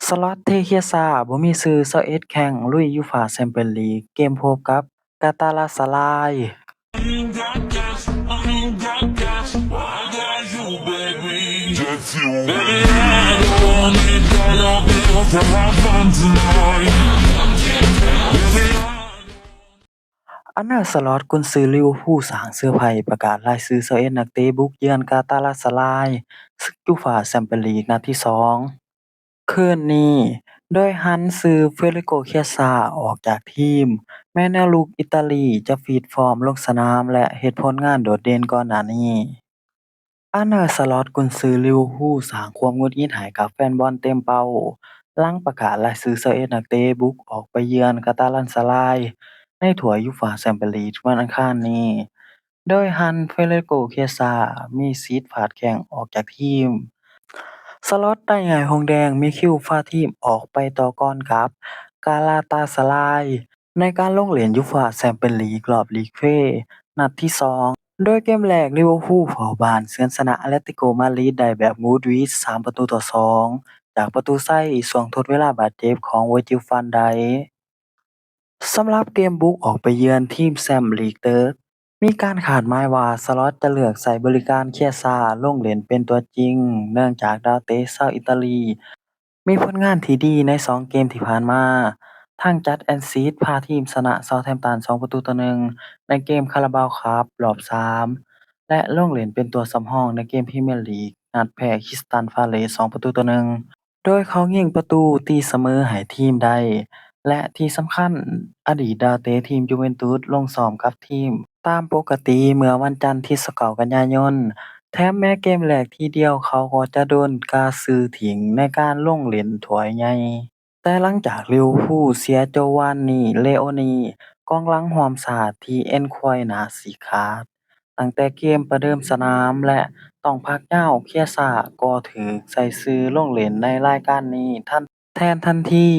ສະລັອດເທຄຽສາ ບໍ່ມີຊື່ ຊາວເອັດແຂ້ງ ລຸຍຢູຟາແຊມປຽນລີກ ເກມພົບກັບກາຕາລາຊາລາຍ. ອາເນ ສະລັອດ ກຸນຊືລິເວີພູ ສ້າງເຊີໄພ ປະກາດລາຍຊື່ຊາວເອັດນັກເຕະບຸກເຢືອນກາຕາລາຊາລາຍ ເຊິ່ງຢູຟາແຊມປຽນລີກນັດທີສອງ. ຄືນນີ້ ໂດຍຫັນຊື່ ເຟເດຣິໂກ ຄຽສາ ອອກຈາກທີມ, ແມ່ແນວລຸກອີຕາລີຈະຟີດຟອມລົງສະໜາມ ແລະ ເຮັດຜົນງານໂດດເດັ່ນກ່ອນໜ້ານີ້. ອາເນ ສະລັອດ ກຸນຊືລິເວີພູ ສ້າງຄວາມຫງຸດຫງິດໃຫ້ກັບແຟນບອນເຕັມເປົ້າ ຫຼັງປະກາດລາຍຊື່ຊາວເອັດນັກເຕະບຸກອອກໄປເຢືອນກາຕາລານຊາລາຍ ໃນຖ້ວຍຢູຟາແຊມປຽນລີກວັນອັງຄານນີ້ ໂດຍຫັນ ເຟເດຣິໂກ ຄຽສາ ມີສິດພາດແຂ້ງອອກຈາກທີມ. ສະລັອດ ໄດ້ຍ້າຍຫົງແດງ ມິຄິວ ຟາທີມ ອອກໄປຕໍ່ກ່ອນກັບກາລາຕາຊາລາຍ ໃນການລົງຫຼິ້ນຢູຟາແຊມປຽນລີກ ລອບລີກເຟ ນັດທີສອງ. ໂດຍເກມແລກ ລິເວີພູ ເຝົ້າບ້ານເຊືອນຊະນະອາເລຕິໂກມາດຣິດໄດ້ແບບຫວຸດຫວິດ ສາມປະຕູຕໍ່ສອງ ຈາກປະຕູໄຊຊ່ວງທົດເວລາບາດເຈັບຂອງເວີຈິວ ວັນໄດ. ສຳລັບເກມບຸກອອກໄປເຢືອນທີມແຊມລີກເຕີດ ມີການຄາດໝາຍວ່າ ສະລັອດ ຈະເລືອກໃຊ້ບໍລິການ ຄຽສາ ລົງຫຼິ້ນເປັນຕົວຈິງ ເນື່ອງຈາກດາວເຕະຊາວອີຕາລີ ມີຜົນງານທີ່ດີໃນສອງເກມທີ່ຜ່ານມາ, ທັງຈັດແອດຊິດພາທີມຊະນະເຊົາແທມຕັນສອງປະຕູຕໍ່ໜຶ່ງ ໃນເກມຄາລາບາວຄັບລອບສາມ ແລະ ລົງຫຼິ້ນເປັນຕົວສຳຮອງໃນເກມພຣີເມຍລີກ ນັດແພ້ຄຣິສຕັນພາເລສສອງປະຕູຕໍ່ໜຶ່ງ ໂດຍເຂົາຍິງປະຕູຕີສະເໝີໃຫ້ທີມໄດ້ ແລະ ທີ່ສຳຄັນ ອະດີດດາວເຕະທີມຢູເວັນຕຸດລົງຊ້ອມກັບທີມຕາມປົກກະຕິເມື່ອວັນຈັນທີຊາວເກົ້າກັນຍາຍົນ. ແຖມແມ້ເກມແລກທີດຽວເຂົາກໍຈະໂດນກາຊື່ຖິ້ມໃນການລົງຫຼິ້ນຖ້ວຍໃຫຍ່. ແຕ່ຫຼັງຈາກລິເວີພູເສຍໂຈວານນີ ເລໂອນີ ກອງຫຼັງຮ່ວມຊາດທີ່ເອັນຄວາຍໜ້າຊີ້ຂາດ ຕັ້ງແຕ່ເກມປະເດີມສະໜາມ ແລະ ຕ້ອງພັກຍາວ, ຄຽສາກໍຖືກໃສ່ຊື່ລົງຫຼິ້ນໃນລາຍການນີ້ທັນ ແທນທັນທີ.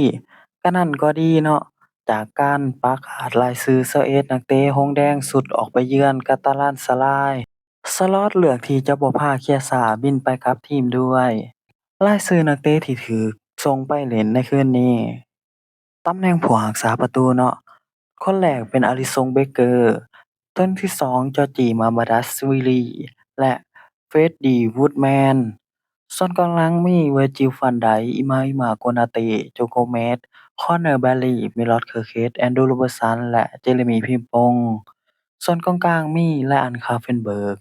ກະນັ້ນກໍດີເນາະ, ຈາກການປະກາດລາຍຊື່ຊາວເອັດນັກເຕະຫົງແດງຊຸດອອກໄປເຢືອນກາຕາລານຊາລາຍ, ສະລັອດເລືອກທີ່ຈະບໍ່ພາຄຽສາບິນໄປກັບທີມດ້ວຍ. ລາຍຊື່ນັກເຕະທີ່ຖືກສົ່ງໄປຫຼິ້ນໃນຄືນນີ້. ຕຳແໜ່ງຜູ້ຮັກສາປະຕູເນາະ, ຄົນແລກເປັນອາລິຊົງ ເບເກີ, ຄົນທີສອງ ຈໍຈີ ມາມາດາຊະວິລີ ແລະ ເຟຣດດີ ວູດແມນ. ສ່ວນກອງຫຼັງມີ ເວີຈິວ ວັນໄດ, ອິມາ ອິມາ ໂກນາເຕ, ໂຈ ໂກເມດ, ຄອນເນີ ແບລີ, ມິລອດ ເຄີເຄດ, ແອນດູ ໂຣເບີດສັນ ແລະ ເຈເຣມີ ພີມປົງ. ສ່ວນກອງກາງມີ ໄລອັນ ຄາເຟນເບີກ,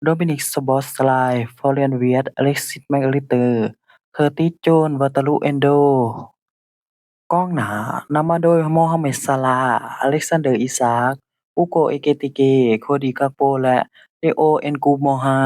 ໂດມິນິກ ຊອບອດສະລາຍ, ຟລໍເຣນ ວຽດ, ອາເລັກຊິດ ແມັກອາລິສເຕີ, ເຄີຕິດ ໂຈນ, ວາຕາລຸ ເອັນໂດ. ກອງໜ້ານຳມາໂດຍ ໂມຮາເມັດ ຊາລາ, ອາເລັກຊານເດີ ອີຊາກ, ອຸໂກ ເອເກຕິເກ, ໂຄດີ ກາກໂປ ແລະ ເດໂອ ເອັນກູໂມຮາ.